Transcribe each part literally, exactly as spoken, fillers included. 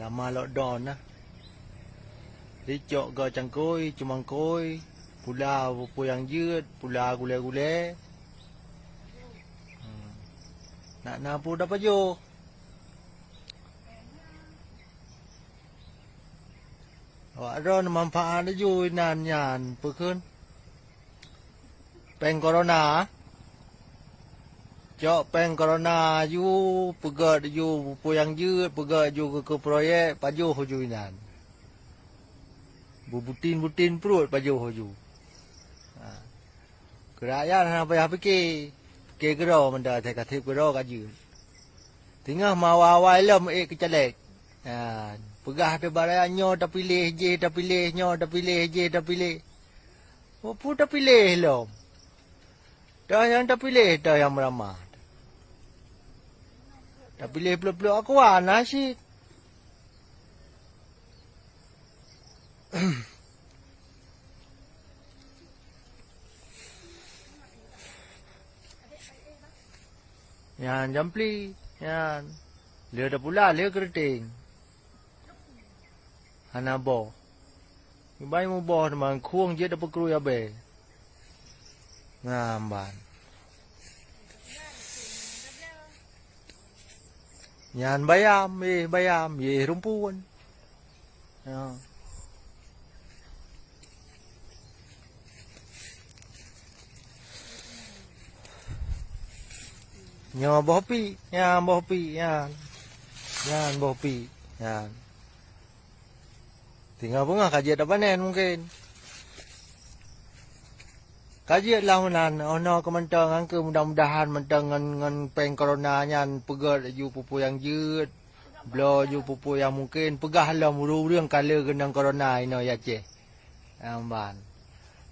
Lama lockdown nah. Dicok geu cangkôi, cumangkôi, pula peue nyang jeuet, pula gulée-gulée. Hmm. Nak na peue dapajoh. Awak droe manfaat laju inan nyan peukheun. Péng korona. Cok péng korona ju peugét ju peue nyang jeuet, peugét ju keu, keu proyek, pajoh ju inan. Beubutin-butin pruet pajoh ju. Ha. Keu rakyat hana payah pike. Pike keudroe mantong, asai ka seb keudroe ka jeuet. Teungoh meuawai-awai lom ék keu caleg. Ha. Peugah teuh bak rakyat nyoe tapiléh, jéh tapiléh, nyoe tapiléh, jéh tapiléh. Peue tapiléh lom. Toh nyang tapiléh, toh nyang meuramah. Tapiléh plôk-plôk aqua na cit. Nyan jampli, nyan. Lheueh tapula, lheueh keureuteng. Hana boh. Kiban muboh teuma khueng jeuet tapeukrui abée. Nyan ban. Nyan bayam, éh bayam, yeh rumpun. Ya. Nyoe boh pi, nyan boh pi, nyan. Nyan boh pi, nyan. Tinggai beungoh ka jeuet tapanen mungken. Ka jeuet lah meunan, oh noe keu mantong, angkeu mudah-mudahan mantong ngon, ngon péng korona nyan peugét laju peue-peue nyang jeuet, bloe laju peue-peue nyang mungken, peugah lom ureuëng-ureuëng ka le keunong korona inoe di Aceh. Nyan ban.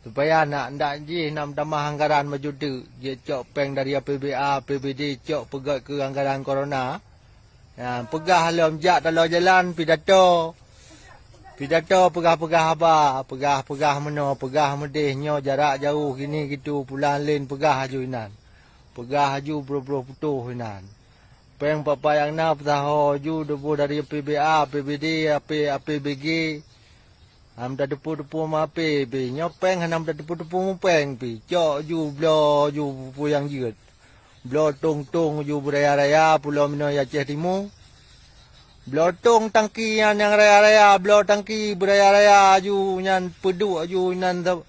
Supaya nak, ndak jih na meutamah anggaran bacut teuk, jeuet cok péng dari A P B A, A P B D, cok peugét keu anggaran korona. Nyan, peugah lom jak taloe jalan pidato. Pidato peugah-peugah haba, peugah-peugah meunoe, peugah meudeh nyoe, jarak jauh gini gitu, pulan len peugah aju inan. Peugah aju broh-broh putôh inan. Péng papa nyang na peusaho ju deuboh dari A P B A, A P B D, A P, A P B G. Hana tateupeue-teupeue meuape pih. Nyoe péng hana tateupeue-teupeue meupéng pih. Cok ju bloe ju peue nyang jeuet. Bloe tong-tong ju beuraya-raya pulo minoe di Aceh Timu. Bloe tong tangki nyan nyang raya-raya, bloe tangki beuraya-raya ju nyan peuduek ju inan sa-,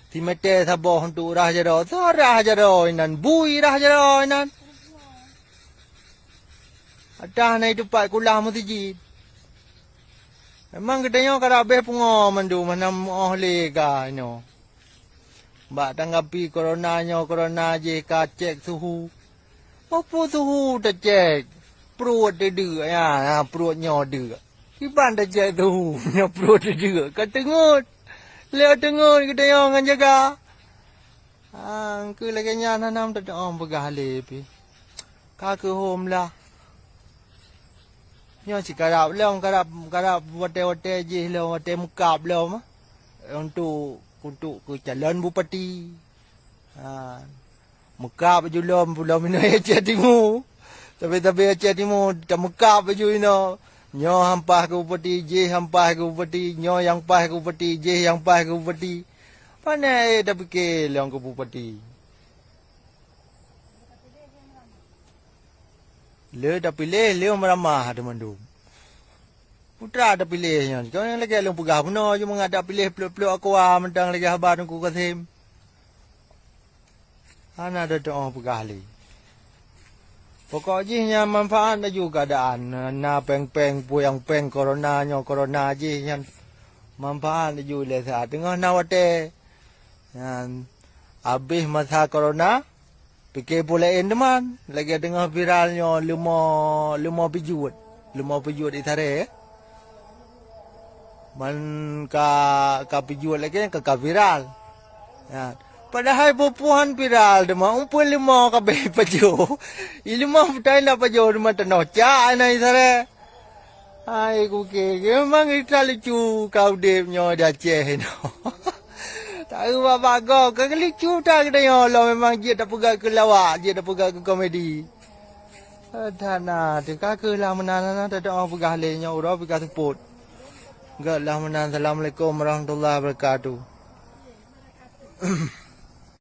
simeté saboh untuk rhah jaroe. Sa rhah jaroe inan, bui rhah jaroe inan. Atah na iteupat kulah meuseujid. Memang geutanyoe karab beh pungo mandum hana meuoh lé ka inoe. Bak tanggapi korona nyoe, korona jih ka cek suhu. Peue suhu tacek? Pruet teudeuk, ya, ya, pruet nyoe deuk. Kiban tacek suhu, nyoe pruet teudeuk. Ka teungeut. Lé teungeut geutanyoe ngon jaga. Ah, keu lagée nyan hana meutateuong peugah lé pih. Ka keuhom lah. Nyoe sikarab lom, karab, karab watée-watée jih lom, watée meukab lom. Untuk, untuk keu calon bupati. Ha. Meukab ju lom, lom inoe Aceh Timu. Sabe-sabe Aceh Timu tameukab ju inoe. Nyoe han paih keu bupati, jih han paih keu bupati, nyoe nyang paih keu bupati, jih nyang paih keu bupati. Pane tapike lom keu bupati. Le tapiléh, le meuramah teumandum. Putra tapiléh nyan. Keu nyang lagée lôn peugah bunoe ju mangat tapiléh plôk-plôk aqua mantong lagée haba Teungku Kasim. Hana teutuoh peugah lé. Pokok jih nyan manfaat laju keuadaan. Na péng-péng, peue nyang péng korona nyoe, korona jih nyan manfaat laju lé saat teungoh na watée. Nyan, abéh masa korona, pike peue laén teuma. Lagée teungoh viral nyoe leumo, leumo pijuet. Leumo pijuet isaré. Man ka, ka pijuet lagée nyan ka, ka viral. Ya. Padahai peue-peue han viral teuma, umpun leumo kabeh pajoh. I leumo peutai ndak pajoh teuma tanoh cak na isaré. Hai kuke, memang ka lucu ka udeb nyoe di Aceh inoe. Taeu babah gob, ka lucu that geutanyoe lom memang jeuet tapeugah keu lawak, jeuet tapeugah keu komedi. That na, teuka keuh lah meunan na, teudoa peugah lé nyoe uroe pih ka seupôt. Göt lah meunan. Assalamualaikum warahmatullahi wabarakatuh.